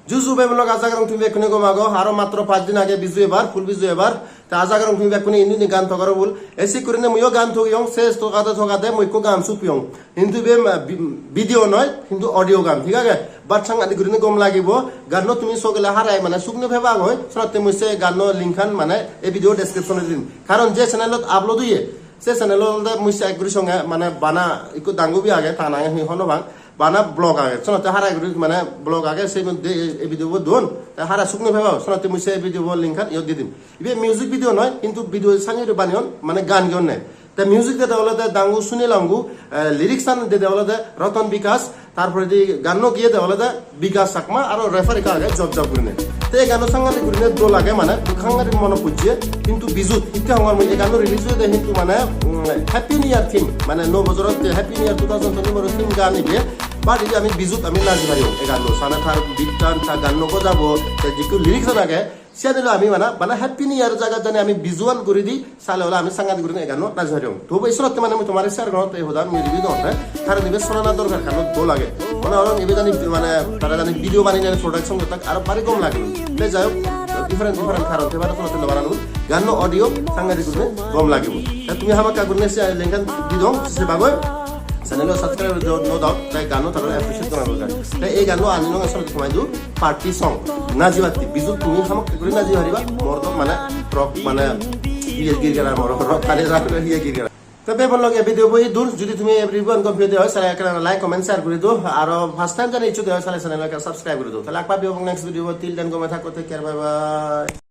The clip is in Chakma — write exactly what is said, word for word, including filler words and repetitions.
Juju bhei lok, aja gorong tumi bekkune gom ago, aro matro pach din age Biju ebar, full Biju ebar. Ta aja gorong tumi bekkune indi indi gan togaro bul. Esi kurine muiyo gan togiyong, ses togade togade mui ikko gan supiyong. Hintu ibe ma-, bi-, video noi, hintu audio gan, thik age? But sangadik gurine gom lagibo. Ganno tumi sogele harai mane suk no pebagoi, senotte mui se ganno link an mane ei video description e dim. Karon je channel ot upload oye, se channel ot olode mui se ek guri songe mane bana ikko dangubi age, ta nange hi hono bang, bana vlog age. Senotte harai guri mane vlog age, se de-, ei video bo don, te harai suk no pebagoi, senotte mui se video bo link an iyot di dim. Ibe music video noi, hintu video sangi guri baneyon, mane gan giyonne. Te music dede olode dangu Sunil Angu, eh, lyrics an dede olode Ratan Bikash, tar poredi ganno giyede olode Bikash Chakma, aro rapper ekka age Job Job gurine. Te ei ganno sangadik gurine dol age, mane sangadik mone pujje, hintu Bijut, hitte hongor mui ei ganno release oyede hintu mane, mm, Happy New Year theme, mane nuo bojorot je Happy New Year two thousand twenty-four theme gan ibe, but ibe ami Bijut ami naji paribong ei ganno, sane tar beat an, ta ganno gojabo, te jikku lyrics an age, siyani loi ami bana, bana Happy New Year jagat jani ami Biju an guri di, sale ole ami sangadik gurinei ei ganno naji paribong. Tobu ei senotte mane mui tomare share gorong, ei hoda mui review dongte, karon ibe sonana dorkar, karon dol age. Mone gorong ibe jani mane tara jani video banei nai production gottak aro bari gom lagelo. Te jai hok, different different karon te bana senotte no bananun. Ganno audio sangadik gurinei gom lagibo. Te tumi hamakkai gurinei se link an di dong, se bagoi. Channel o subscribe no dao, te ganno tara appreciate gora dorkar. Te ei ganno ani nonge senotte tomai du party song, najibatte, Bijut tumi hamakkai guri naji pariba, mor do mane rock mane iye girgera, mor rock kali rock iye girgera. Te bhei bon lok, ei video bo idur, judi tumi ei review an gom peye de oi, sale ekkena like, comment, share guri do, aro first time jani icchu de oi, sale channel ekka subscribe guri do. Tale ekbar pebong next video bo, till then gome thakko, take care, bye bye.